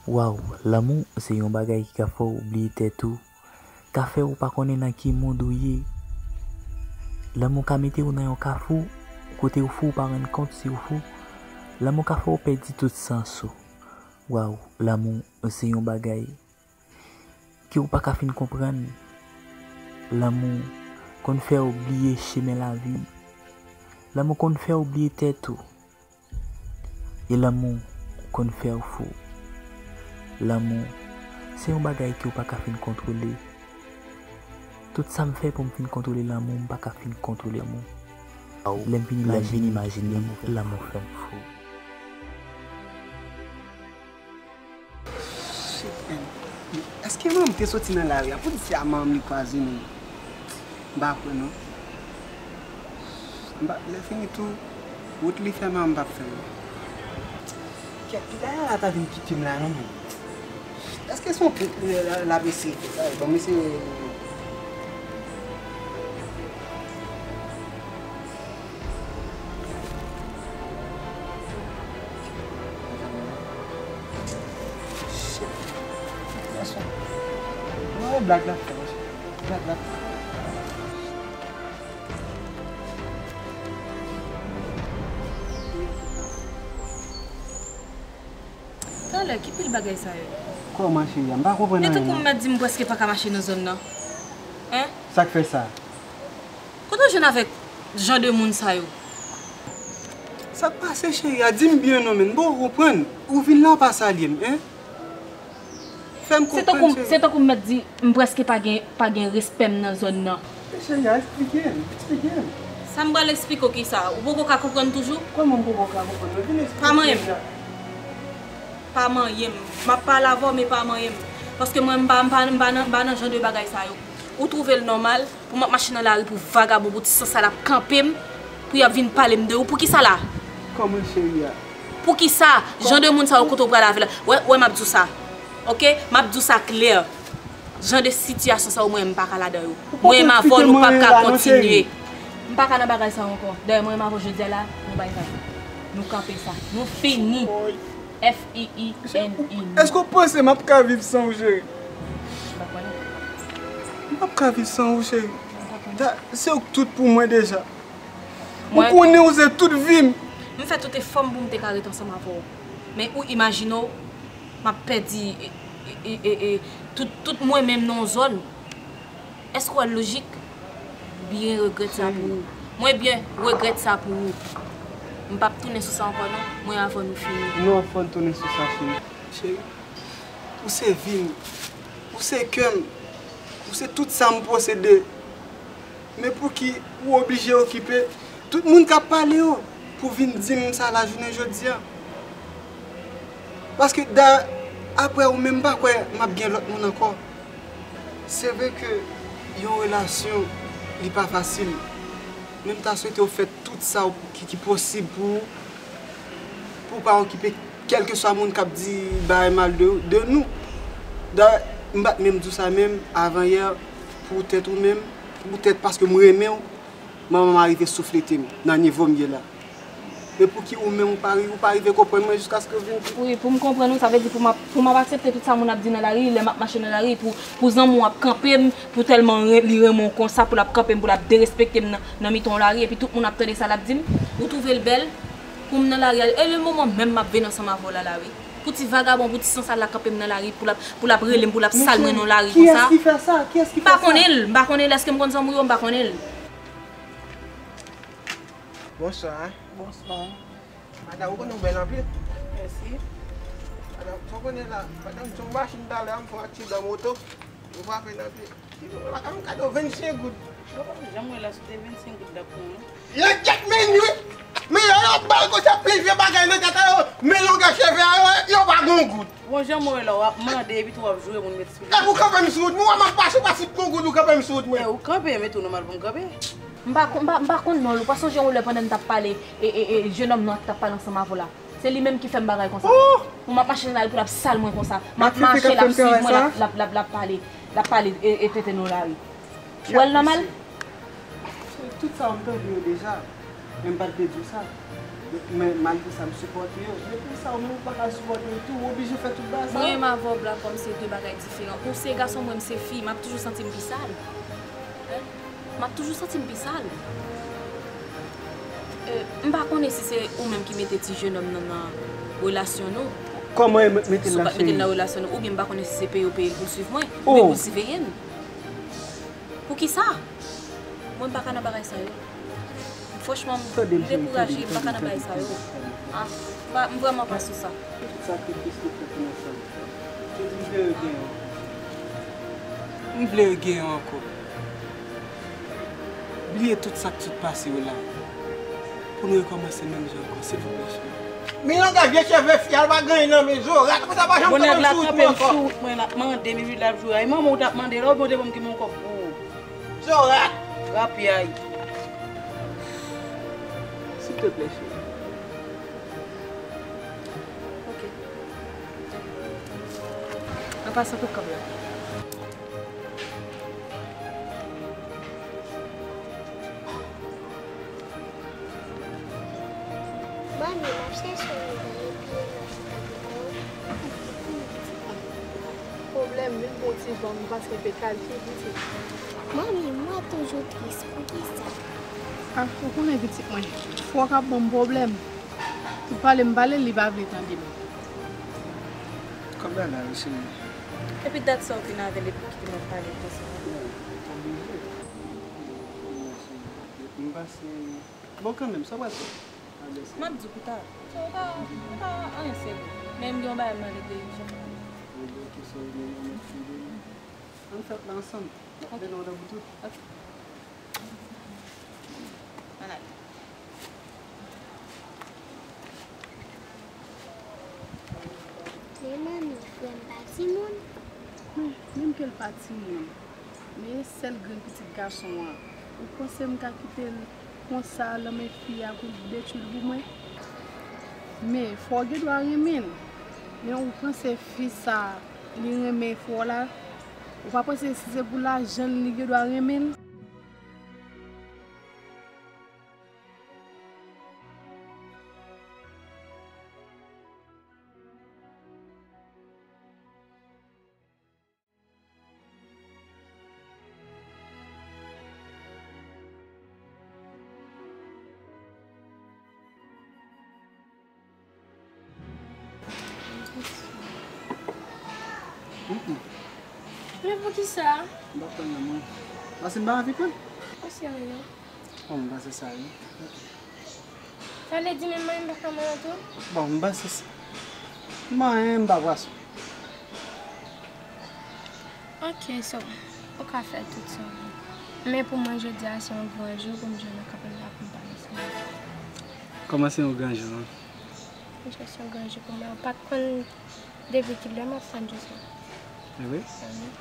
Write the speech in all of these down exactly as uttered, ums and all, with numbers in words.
Waw, lanmou se yon bagay ki ka fè w bliye tèt ou, ka fè w pa konnen nan ki mond ou ye. Lanmou ka mete w nan yon kafou, kote w fou ou pa rann kont si w fou. Lanmou ka fè w pèdi tout sans ou. Waw, lanmou se yon bagay ke w pa ka fin konprann. Lanmou konn fè w bliye chemen lavi. Lanmou konn fè w bliye tèt ou. E lanmou konn fè w fou. Lanmou se yon bagay ke w pa ka fin kontwole. Tout sa m fè pou m fin kontwole lanmou, m pa ka fin kontwole lanmou. Lè m vin imajine, lanmou fè m fou. Shit, man. Èske manman m te soti nan lari a? Poukisa manman m li kwaze nou? M pa kwè non. M pa, lè fini tou, wout li fè manman m p ap fè yo. Kèt, tout ayè la ta vin kite m la non, man. Èske se yon trip, euh, la, la mesye fè sa? Bon, mesye. Shit. Gason. Non, e blag l ap fè, mesye. Blag l ap fè. Talè, ki pil bagay sa yo? Kòman, cheri a? M pa konprann anyen non. E tankou m mèt di m prèske pa ka mache nan zòn nan. Hein? Sa k fè sa? Kote w jwenn avèk jan de moun sa yo? Sa k pase, cheri a? Di m byen non, men m poko konprann. Ou vin la, w pa salye m, hein? Fè m konprann, cheri. Se tankou m mèt di, m prèske pa gen, pa gen respè m nan zòn nan. Men cheri a, eksplike m, eksplike m. Sa m pral eksplike w ki sa? Ou poko ka konprann toujou? Kòman m poko ka konprann? Men vin eksplike m sa. Pa manyen m. Pa manyen m. M ap pale avè w, men pa manyen m. Paske mwen, m pa, m pa, m pa nan, m pa nan jan de bagay sa yo. Ou twouve l nòmal pou m ap mache nan lari pou vagabon, pou ti san sal ap kanpe m, pou y ap vin pale m de ou? Poukisa la? Kòman, cheri a? Poukisa? Jan de moun sa yo, kote w prale avè l? Wè, wè, m ap di w sa. Oke? M ap di w sa klè. Jan de sitiyasyon sa yo, mwen, m pa ka ladan yo. Mwen menm avè w, nou p ap ka kontinye. M pa ka nan bagay sa yo ankò. Dayè, mwen menm avè w, jodi a la, nou bay sa. Nou kanpe sa. Nou fini. F I I N I. Èske w panse m ap ka viv san ou, cheri? M pa konnen. M p ap ka viv san ou, cheri. Da, se ou k tout pou mwen deja. Ou konnen ou se tout vi m. M fè tout efò m pou m te ka ret ansanm avè w. Men ou imajine w, m ap pèdi, e, e, e, e, tout, tout mwen menm nan yon zòn. Èske w wè l lojik? Byen regrèt sa pou ou. Mwen byen regrèt sa pou ou. M p ap tounen sou sa ankò non. Mwen avè w nou fini. Nou ap fè n tounen sou sa, cheri. Cheri, ou se vi m. Ou se kè m. Ou se tout sa m posede. Men pouki ou oblije okipe tout moun k ap pale yo pou vin di m sa lajounen jodi a? Paske da, apre ou menm, m pa kwè m ap gen lòt moun ankò. Se vre ke yon relasyon, li pa fasil. Men m ta swete w fè tout sa w, ki, ki posib pou ou, pou w pa okipe kèlkeswa moun k ap di bagay mal de, de nou. Dayè, m pa t menm di w sa menm avan yè, poutèt ou menm, poutèt paske m renmen w, manman m arive souflete m nan nivo m ye la. Men pouki ou menm ou pa ri-, ou pa rive konprann mwen jiskaske w vin di? Wi, pou m konprann ou, sa vle di pou m ap, pou m ap aksepte tout sa moun ap di nan lari, lè m ap mache nan lari, pou, pou zanmi w ap kanpe m, pou tèlman re-, li renmen w konsa, pou l ap kanpe m, pou l ap derespekte m nan, nan mitan yon lari, epi tout moun ap tande sa l ap di m? Ou twouve l bèl? Pou m nan lari a, e le moman menm m ap vin ansanm avè w la, la, wi. Pou ti vagabon, pou ti san sal la kanpe m nan lari, pou l ap, pou l ap rele m, pou l ap sal mwen nan lari konsa. Kiyès ki fè sa? Kiyès ki fè sa? M pa konnen l, m pa konnen l, èske m konn zanmi w yo, m pa konnen l. Bonswa. Bonswa. Madanm, ou konnen ou bèl anpil. Mèsi. Madanm, sa w konnen la, madanm, se yon machin talè a, m fè yon aksidan moto, m frape nan pye. Ti moun la, m kado vennsenk goud. Bon, jan m wè la, si w te vennsenk goud, l ap pran, wi. Yo, kèk men, wi. Men yo, yo bal konsa, plis vye bagay nan tèt a yo, men longè cheve a yo, yo pa gon goud. Bon, jan m wè la, w ap mande, epi tou w ap joure moun, met sou li. E ou kanpe m sou wout, mwen, m ap pase, w pa fout gon goud, ou kanpe m sou wout, mwen. E ou kanpe, men tou nòmal pou m kanpe. M pa kon-, m pa, m pa konn non l, ou pa sonje yon lè pandan n t ap pale, e, e, e, jennonm nan t ap pale ansanm avè w la. Se li menm ki fè m bagay konsa. Oh! Pou m ap mache nan lari pou l ap sal mwen konsa. M ap mache, l ap swiv mwen, l ap, l ap, l ap, l ap pale, l ap pale, e, e tenten nan lari. Ou wè l nòmal? Tout sa yo m tande yo deja, men m pa t vle di w sa. Men malgre sa, m sipòte yo. Men pou sa, ou menm ou pa ka sipòte yo tou, ou oblije fè tout bagay sa yo. Mwen menm avè w, Black, kòm se de bagay diferan. Ou se gason, mwen m se fi, m ap toujou santi m pi sal. Hein? M ap toujou santi m pi sal. Euh, m pa konnen si se ou menm ki mete ti jenòm nan nan relasyon nou. Kòman e mete l nan, cheri? Si w pa t mete l nan relasyon nou, oubyen m pa konnen si se peye w peye l pou l swiv mwen, oubyen pou l siveye m. Poukisa? Mwen m pa ka nan bagay sa yo. Franchman, m dekouraje, m pa ka nan bagay sa yo. Ah, m pa, m vrèman pa sou sa. Tout sakrifis nou fè pou nou ansanm. M vle regenyen w. M vle regenyen w ankò. Bliye tout sa k sot pase yo la. Pou nou rekòmanse menm jan ankò, silvouplè, cheri. Men langaj vye cheve fi a, l pa gen anyen nan men Zorat, konsa pa janm tande m sou wout mwen ankò. Mwen la, mande m epi l ap joure. Ay, manman w t ap mande la, oubyen w te ban m ki men yon kòb pou ou? Zorat! Rapyay. Silteplè, cheri. Ok. An pasan pou kòb la. Mami, m ap chèche yon zanmi pi lòs tankou ou. Pwoblèm, vin pou yon ti vanm, paske m pe kalkil pitit. Mami, m wè toujou tris, poukisa? Ah, ou konnen pitit mwen, fò k ap ban m pwoblèm. Ou pale m pale l, li pa vle tande m. Kòb la la wi, cheri. Epi dat sa ou vin avè l epi kite m ap pale konsa? Oblije. M pase. Bon, kanmenm, sa w pral fè? M ap di w pita. Sa w pa, w pa anyen serye. Men m gen yon bagay m mande de ijans. Ann fè l la ansanm. M ap mennen w nan boutik. Ok. Ann ale. Men manmi, frè m pa timoun. Hmm, menm ke l pa timoun, men sèl grenn pitit gason an, ou panse m ka kite l konsa nan men fi a pou l detwi l pou mwen? Men, fò w gen dwa renmen l. Men ou panse fi sa, li renmen frè w la? Ou pa panse si se pou lajan l, li gen dwa renmen l? Mm, mm. Men poukisa? M pa konn non mwen. Paske m pa anvi pran. Ou serye? Bon, m panse sa wi. Sa vle di menm mwen m pa ka manyen tou? Bon, m panse sa. Manyen, m pa pwason. Ok, so, ou ka fè tout sa w vle. Men pou mwen, jodi a, se yon gran jou pou m jwenn ou kanpe la pou m pale sa. Kòman se yon gran jou, an? Jodi a se yon gran jou pou mwen. Ou pa t konn depi kilè m ap tann jou sa. E vre? Mhm.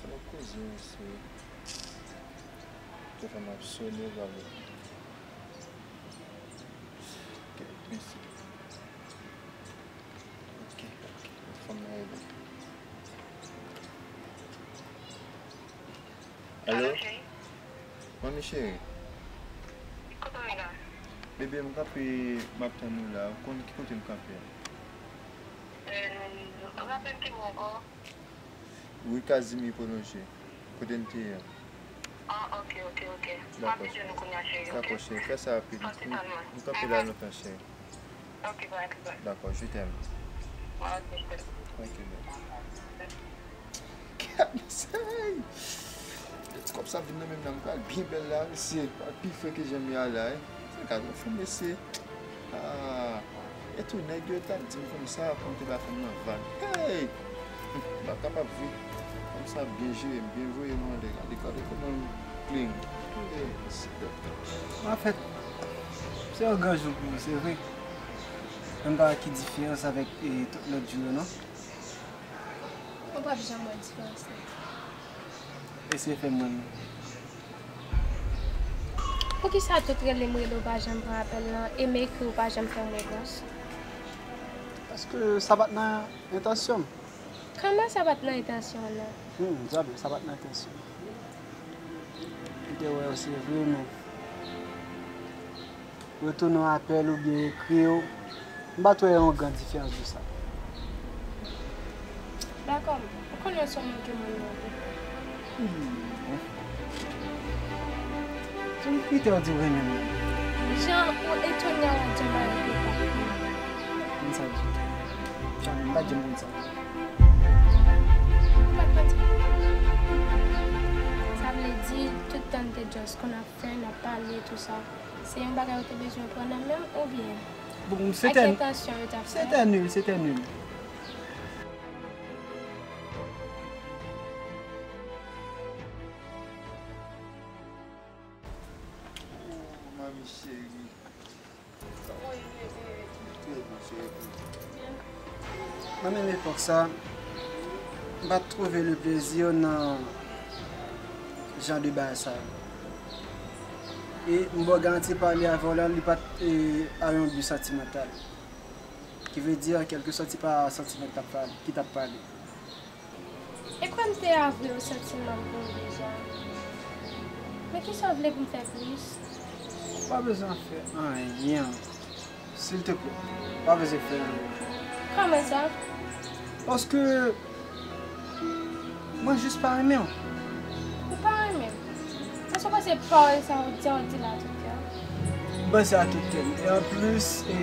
Alò, kouzin, se telefòn nan ap sone, ou pa vle. Ok, mèsi. Ok, ok, fanm nan rele. Alo? Alo, cheri? Manmi cheri. Kote w ye la? Bebe, m kanpe, m ap tann ou la. Ou konn ki kote m kanpe a? Euh, rapèl m ki bò ankò? Rue Casimir Prolongé. Kote m te ye a. Ah, ok, ok, ok. M ap vin jwenn ou kounye a, cheri, ok? Dakò, cheri. Fè sa rapid. Sòti tann mwen. M kanpe la lontan, cheri. Ok, bye, bye. Dakò, je t'aime. Ok, bye. Ok, bye. Gad mesye, hey! Ti kòb sa vin nan men m la, m pral byen bèl la, mesye. Pral pi fre ke jan m ye a la, wi. Se gad yon fanm, mesye. Ah, e tou nèg yo t ap di m konsa pou m te ba fanm nan vag. Hey! M pa kapab vre. Fanm sa byen jere m, byen voye m anlè. Gade, gade kòman l plen. Hey, mesye. Anfèt, se yon gran jou pou ou, se vre. Men m pa wè ki diferans avèk, eh, tout lòt jou yo, non. Ou p ap janm wè diferans lan. Eseye fè m wè l non. Poukisa tout rele m rele w pa janm pran apèl lan, e m ekri w pa janm fè m repons? Paske sa pa t nan entansyon m. Kòman sa pa t nan entansyon w lan? Hmm, Jabe, sa pa t nan entansyon m. M te wè w se vre, men retounen yon apèl oubyen ekri w, m pa t wè yon gran diferans de sa. Dakò, ou konnen se yon moun ke mwen renmen. Hmm, bon. Kite w di w renmen m. Jan ou etone a w ap di m bagay ki pa. Konn sa di. Jabe, m pa t janm konn sa. Ou pa t konn sa? Sa vle di, tout tan n te just konn ap fè, n ap pale, tou sa. Se yon bagay ou te bezwen pran nan men m oubyen? Bon, se Ak te entansyon yo t ap se fè? Te nil, se te nil. Oh, manmi cheri. Kòman w ye, bebe? Trè byen, cheri. Mwen menm epòk sa, m pa t twouve le plezi nan jan de bagay sa yo. E m ba w garanti pale avè w la, li pa t e, a yon bi santimantal. Ki vle di, kèlkeswa ti pa santiman ki t ap pale, ki t ap pale. E kwè m te avwe w santiman m pou w deja. Men kisa w vle pou m fè plis? Ou pa bezwen fè anyen. Silteplè, ou pa bezwen fè anyen. Kòman sa? Paske mwen jis pa renmen w. Ou pa renmen m? Èske w panse pawòl sa w di a w di l a tout kè w? M panse a tout kè m. E anplis, e,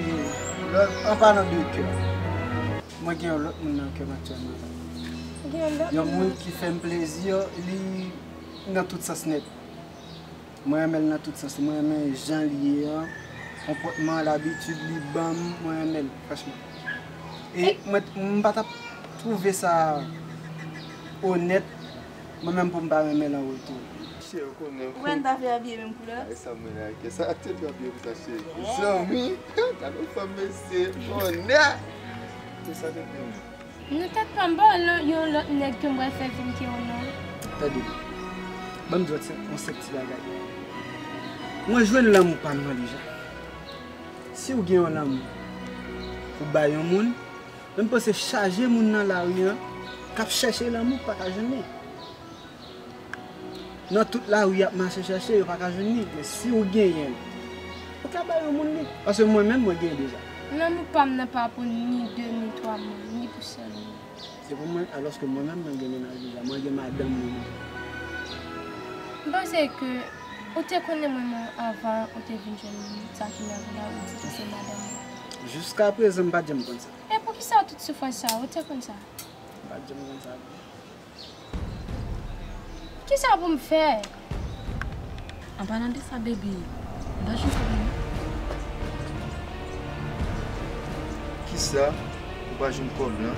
lè, an palan de kè, mwen gen yon lòt moun nan kè m aktyèlman. Ou gen yon lòt Yon moun moun nan ki fè m plezi, li nan tout sans nèt. Mwen renmen l nan tout sans. Mwen renmen jan l ye an, konpòtman l, abitid li ban m, mwen renmen l, franchman. E mwen, m pa t ap twouve sa onèt, mwen menm pou m pa renmen l an retou. Cheri, ou konnen. Ou wè n ta fè abiye menm koulè? Ay, sa mwen la, ke sa te dwe abiye pou sa, cheri. Zanmi, gade yon fanm, mesye, bonè. Se sa te pi. Nan tèt pa m, pa wè yon lòt nèg ke m pral fè vin ke w non. Tande, ban m di w yon senp ti bagay. Mwen jwenn lanmou pa m nan deja. Si w gen yon lanmou pou bay yon moun, men m panse chaje moun nan lari an k ap chèche lanmou k pa ka jwenn li. Nan tout lari y ap mache chèche, yo pa ka jwenn li. Men si w genyen l, ou ka bay yon moun li. Paske mwen menm, mwen genyen deja. Lanmou pa m nan pa pou ni de ni twa moun, ni pou sèl moun. Se pou mwen, alòske mwen menm, mwen gen mennaj deja. Mwen gen madanm mwen. M panse ke ou te konnen mwen menm avan ou te vin jwenn sa ki nan vi la, ou di ke se madanm mwen. Jiska prezan, m pa t janm konn sa. E poukisa tout soufrans sa, ou te konn sa? M pa t janm konn sa. Kisa pou m fè? An palan de sa, baby, m pa jwenn kòb la non. Kisa? Ou pa jwenn kòb lan?